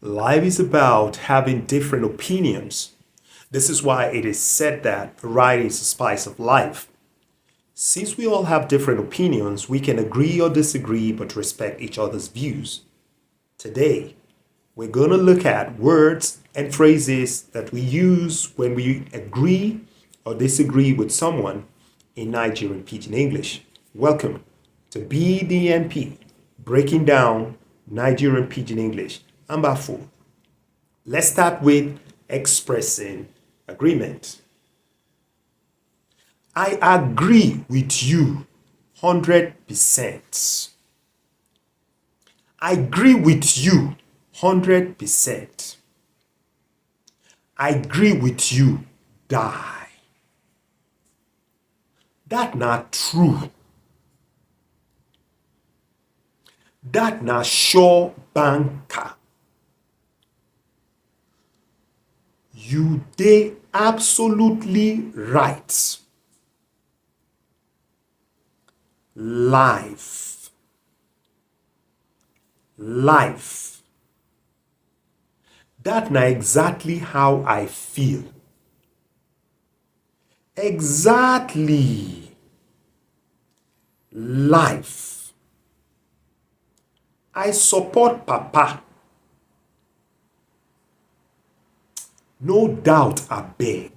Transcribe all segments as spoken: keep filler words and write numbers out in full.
Life is about having different opinions. This is why it is said that variety is the spice of life. Since we all have different opinions, we can agree or disagree but respect each other's views. Today, we're going to look at words and phrases that we use when we agree or disagree with someone in Nigerian Pidgin English. Welcome to B D N P, breaking down Nigerian Pidgin English. I'm Bafo. Let's start with expressing agreement. I agree with you hundred percent. I agree with you hundred percent. I agree with you, die. That na true. That na sure banker. You dey absolutely right. Life. Life. That na exactly how I feel. Exactly. Life. I support Papa. No doubt, abeg.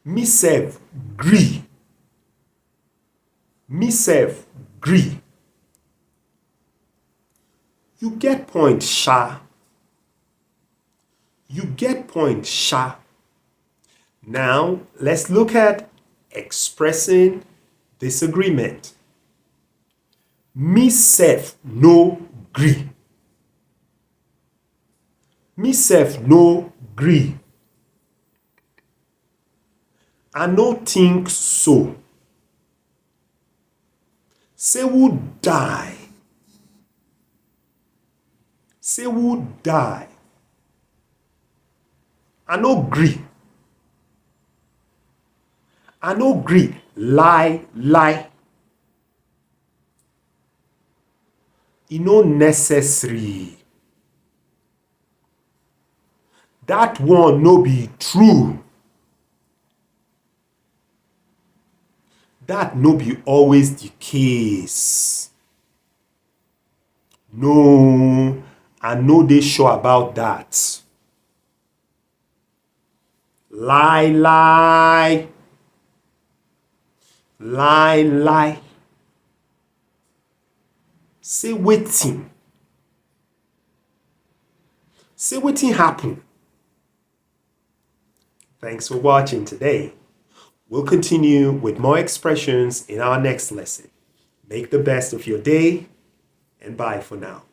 Me sef gree. Me sef gree. You get point, sha. You get point, sha. Now, let's look at expressing disagreement. Me sef no gree. Me sef no gree. I no think so. Say who die? Say who die? I no gree. I no gree. Lie, lie. E no necessary. That one no be true. That no be always the case. No, I no dey sure about that. Lie, lie. Lie, lie. Say wetin? Say wetin happen? Thanks for watching today. We'll continue with more expressions in our next lesson. Make the best of your day, and bye for now.